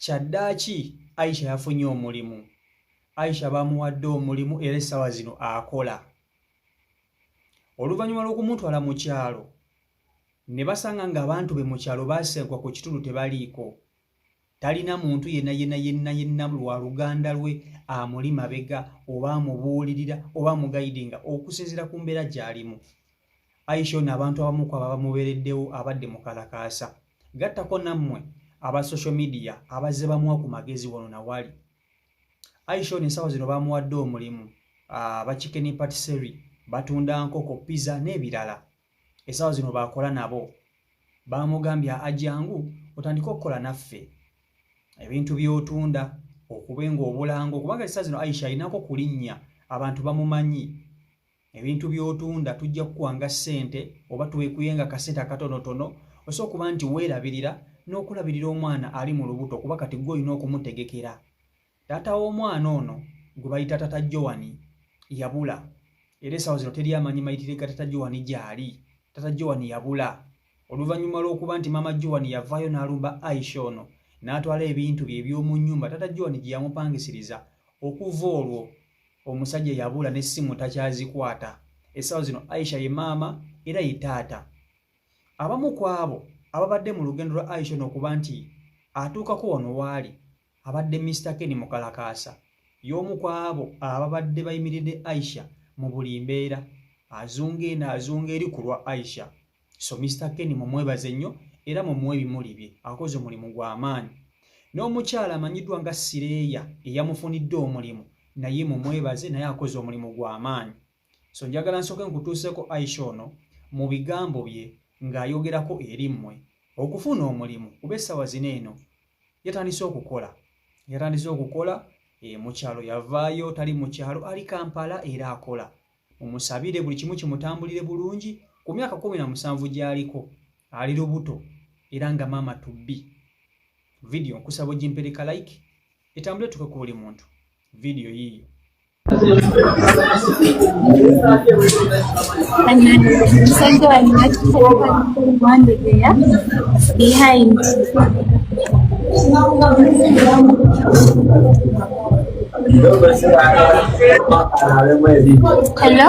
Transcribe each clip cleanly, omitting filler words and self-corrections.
Kyaddaaki Aisha yafunye omulimu. Aisha bamuwadde omulimu era essaawa zino akola. Oluvannyuma lw'okumutwala mu kyalo ne basanga ng'abantu be mu kyalo baasenkwa ku kitundu tebaliiko. Talina muntu yenna yenna yenna yenna lwa luganda lwe amuli mabega oba amubuulirira oba amugayidinga okusinziira ku mbeera gy'alimu. Aisha ono abantu abamu ku abo abamubeereddewo abadde mu kalakaasa. Gattako nammwe aba social media abazze bamuwa ku magezi wano na wali. Aisha ono essaawa zino bamuwadde omulimu aba Chicken Patisserie batunda nkoko, pizza n'ebirala. Essaawa zino baakola nabo. Baamugambye ajangu otandike okukola naffe ebintu by'otunda okube ng'obulango kubanga essaawa zino Aisha alinako ku linnya abantu bamumanyi. Ebintu by'otunda tujja kukuwanga ssente oba twekuyenga akasente akatonotono osobola okuba nti weerabirira n'okulabirira omwana ali mu lubuto kuba kati ggwe olina okumutegekera. Taata w'omwana ono gwe bayita Taata Joan yabula era essaawa zino teri amanyi mayitire ga Taata Joan gy'ali. Taata Joan yabula oluvannyuma lw'okuba nti Maama Joan yavaayo n'alumba Aisha ono n'atwala ebintu bye eby'omu nnyumba Taata Joan gye yamupangisiriza. Okuva olwo omusajja yabula n'essimu takyazikwata. Essaawa zino Aisha ye maama era ye taata. Abamu ku abo ababadde mu lugendo lwa Aisha ono okuba nti atuukako wano waali abadde Mister Ken Mukalakaasa y'omu ku abo ababadde bayimiridde Aisha mu buli mbeera azunga eno azunga eri ku lwa Aisha. So Mister Ken mumwebaze nnyo era mumuwe ebimuli bye akoze omulimu gwa maanyi. N'omukyala amanyiddwa nga Sireeya eyamufunidde omulimu naye mumwebaze naye akoze omulimu gwa maanyi. So njagala nsooke nkutuuseeko Aisha ono mu bigambo bye ng'ayogerako eri mmwe okufuna omulimu kuba essaawa zino eno yatandise okukola yatandise okukola e, mu kyalo yavaayo tali mu kyalo ali Kampala era akola. Mumusabire buli kimu kimutambulire bulungi ku myaka 17 gy'aliko ali lubuto era nga maama tubbi. Vidiyo nkusaba ogimpereka like etambule tuke ku buli muntu. Vidiyo yiiyo. Omusajja wange wandegeya behind. Hello?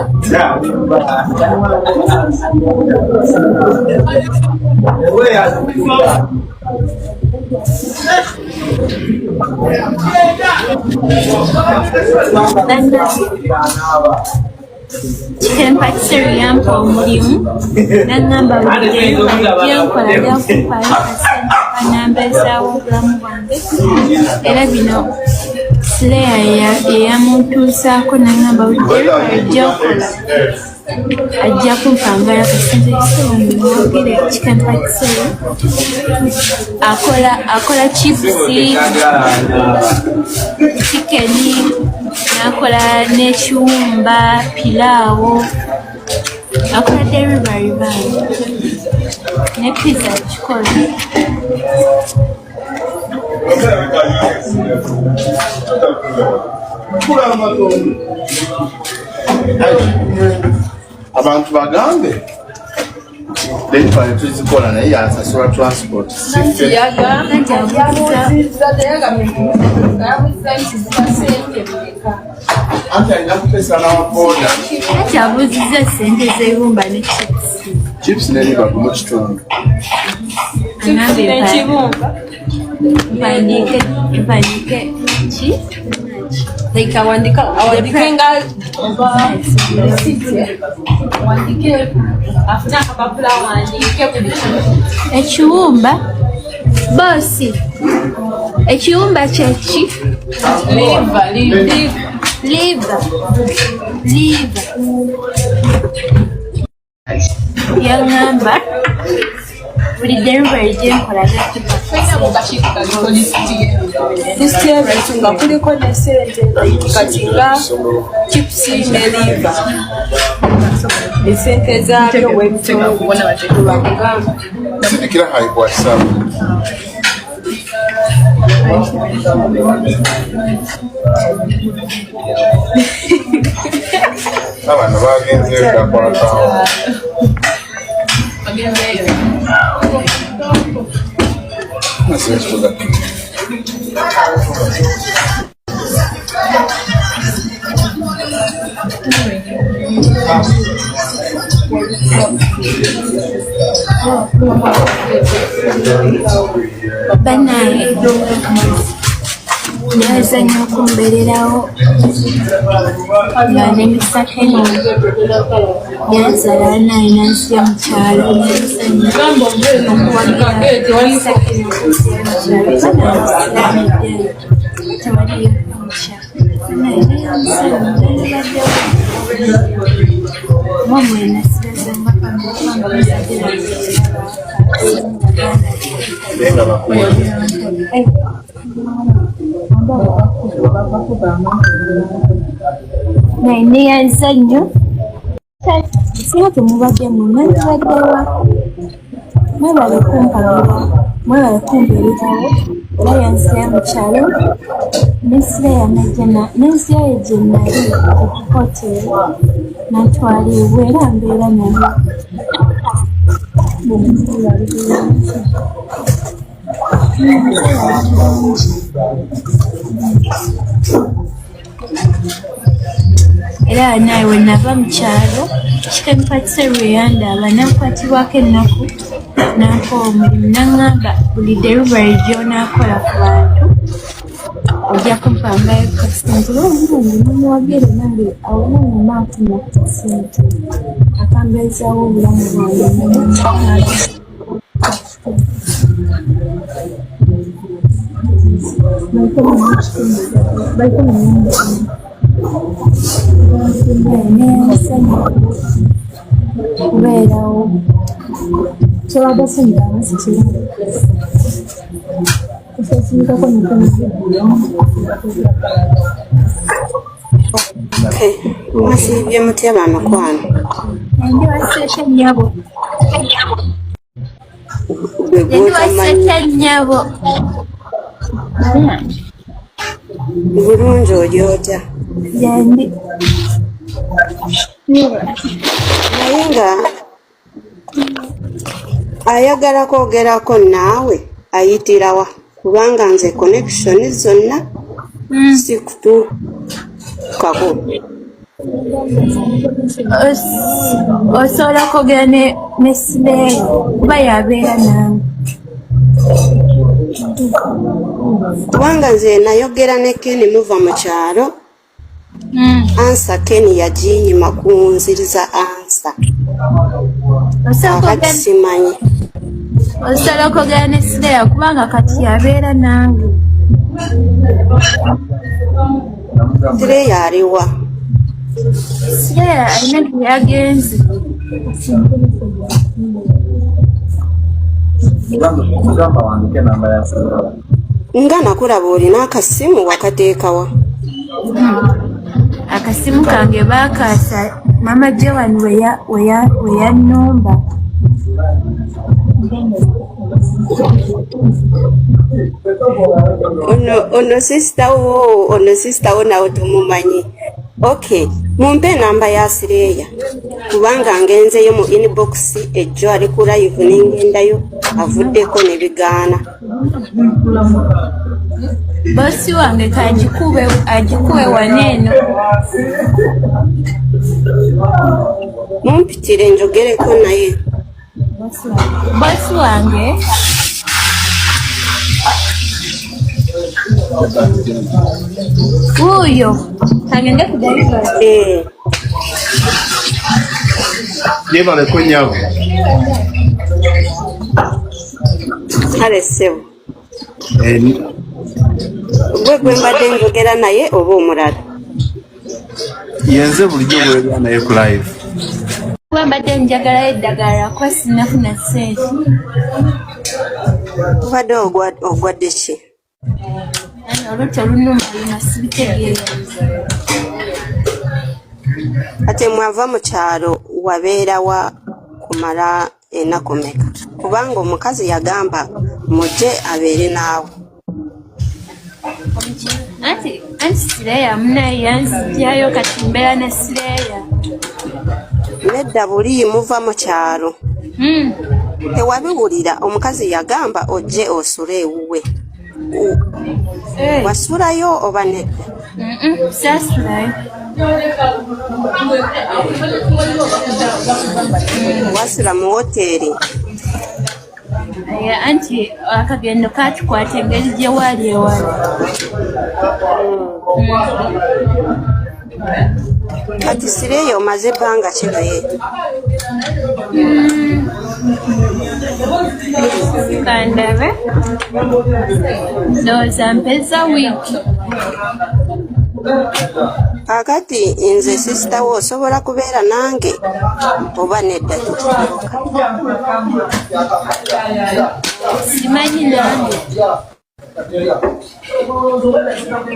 Chicken patisserie yampa omulimu nangamba buli gyenkola gyakumpayo kasente kanambeezaawo obulamu bwange era bino Slayer yeyamuntuusaako nangamba buli delivery gyokola ajja kumpangayo akasente mwogere chicken patisserie akola akola chipusi chicken n'akola n'ekiwumba pilaawo akola delivery bambi ne pizza akikola. Abantu bagambe delivery tuzikola naye yasasula transport anti alina kuteesa n'ababoda. Anti abuuzizza ssente z'ebumba ne chips. Chips ne liba gumu kitundu. Mpandiike mpandiike ki? Like awandika awandike nga receipt awandike afune akapapula awandiike buli kimu. Ekiwumba boosi ekiwumba kyeki? Liver, liver. Liver. Liver. Yaŋŋamba buli delivery gye nkola Lisiti y'ebintu nga kuliko ne ssente kati nga chipusi ne liiva esente zaabyo webitobakugamba Sindikira hayi ku WhatsApp. Abano bagenzeeyo gakwatawo. Bannange nebaza nnyo okumbeererawo nga ne Mr. Kenny yanzala naye nanzija mu kyalo. Nebaza nnyo okuwagira Mr. Kenny okunzija mu kyalo. Bannange siramidde tewaliyo nkya. Bannange neyanzala nandibaddewo mwe nasigaza kubanga bazadde bange tebakaasi Naye nga bakuwa. Naye neyanza nnyo singa temubadde mmwe nandibaddewa. Mwebale kumpagira, mwebale kumbeererawo era yanzija mu kyalo nensirayo nensirayo gye nali ku hoteri nantwala ewuwe era mbeera naye. Omuzeeyi ali bulungi. Omuzeeyi ali bulungi. Era naye we nava mu kyalo kikampatise lwe yandaba nankwatibwako ennaku nampa omulimu naŋŋamba buli delivery gy'onaakola ku bantu ojja kumpangayo kasente era omulungi nomuwagira nange awo nange mba nfuna ku kasente akambeezaawo obulamu bwange mukyalo. Kubeerawo kyobadde senyiga sikiraba Okay. Mwasiibye mutya bamikwano? Ndi waseeta nnyabo. Gwe Ndi gw'otamanyi waseeta nnyabo. Bulungi oli otya? Gyendi. Naye nga ayagala kwogerako naawe ayitirawa kubanga nze connection zonna sikutuukako. Osobola kwogera ne Sireeyi kuba y'abeera nange. Kubanga nze nayogera ne Ken muva mu kyalo, ansa Ken yaginyima kunziriza ansa. Osobola Kaakati kwogera simanyi. osobola kwogera ne Sireeya kubanga kati y'abeera nange. Sireeya aliwa? Sireeya alina gye yagenze. Nga nakulaba olina akasimu wakateekawa? Akasimu kange baakaasa Maama Joan we yannumba. Ono sister wo, ono sister wo nawe tomumanyi. Okay, mumpe enamba ya Sireeya kubanga ngenzeyo mu inbox ejjo ali ku live ne ngendayo avuddeko ne bigaana. Boosi wange kagikube agikuwe wano eno. Mumpitire njogereko naye. Boosi wange wuuyo kagende ku delivery. Eh, Yebaleko nnyabo. Kale ssebo. Eh, Gwe gwe mbadde njogera naye oba omulala? Yenze bulijjo bw'obeera naye ku live. Kuba mbadde njagalayo eddagala lwakuba sinnafuna ssente. Obadde ogwadde ki? Anti olutto lunnuma bino sibitegeera. Kati mwava mu kyalo wabeera wa kumala ennaku mmeka? Kubanga omukazi yagamba mujje abeere naawe. Anti Sireeya munnaye yanzigyayo kati mbeera ne Sireeya. Nedda buli muva mu kyalo. Tewabiwulira omukazi yagamba ojje osule ewuwe. Wasulayo oba nedda? Saasulayo. Wasula mu woteeri? Anti akagendo katukwata engeri gye waali ewala. Kati sireeyo omaze ebbanga ki naye? Kandabe, ndowooza mpeza wiiki. Kaakati nze sisita wo osobola kubeera nange oba nedda tekisoboka? Simanyi nange.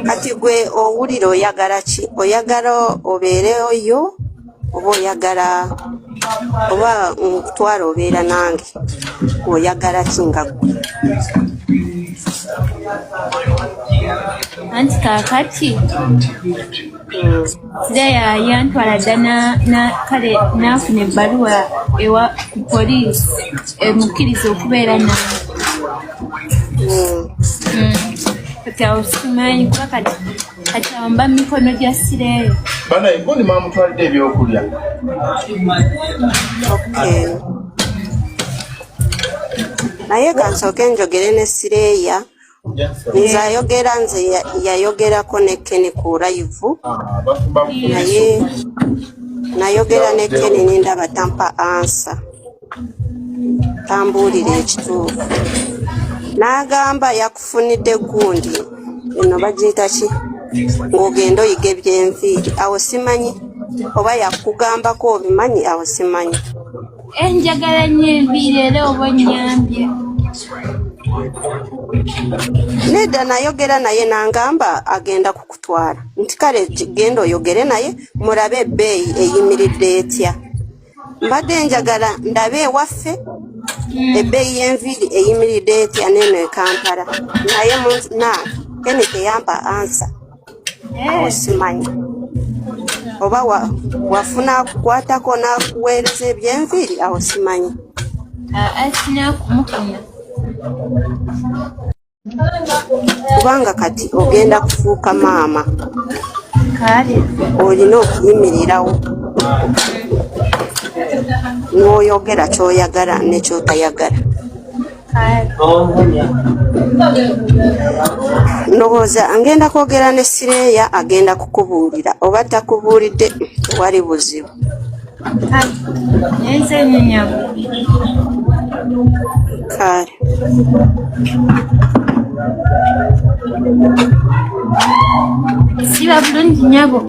Kati gwe owulira oyagala ki? Oyagala obeereyo oba oyagala oba nkutwala obeera nange? Oyagala ki nga ggwe? Anti kaakati Sireya yantwala dda kale n'afuna ebbaluwa ewa ku poliisi emukkiriza okubeera nange. Kati awo simanyi kuba kati awo mba mu mikono gya Sireya. Banaye gundi mwamutwalidde ebyokulya. Okay. Naye kansooke njogere ne Sireya. Nze ayogera nze yayogerako ne Kenny ku live, naye nayogera ne Kenny nindaba tampa ansa, tambuulira ekituufu. N'agamba yakufunidde gundi eno bagiyita ki, ng'ogenda oyiga ebyenviiri. Awo simanyi oba yakugambako obimanyi, awo simanyi. Njagala nnyo enviiri era oba onnyambye. Nedda, nayogera naye n'angamba agenda kukutwala, nti kale genda oyogere naye mulabe ebbeeyi eyimiridde etya. Mbadde njagala ndabe ewaffe ebbeeyi y'enviiri eyimiridde etya n'eno e Kampala, naye Kenny teyampa ansa. Awo simanyi oba wafuna akukwatako n'akuweereza ebyenviiri, awo simanyi. Sinakumufuna. Kubanga kati ogenda kufuuka maama. Kale. Olina okuyimirirawo n'oyogera ky'oyagala ne ky'otayagala. Ndowooza ngenda kwogera ne Sireya, agenda kukubuulira oba takubuulidde tewali buzibu. Nze nnyabo. Kale. Siba bulungi nnyabo.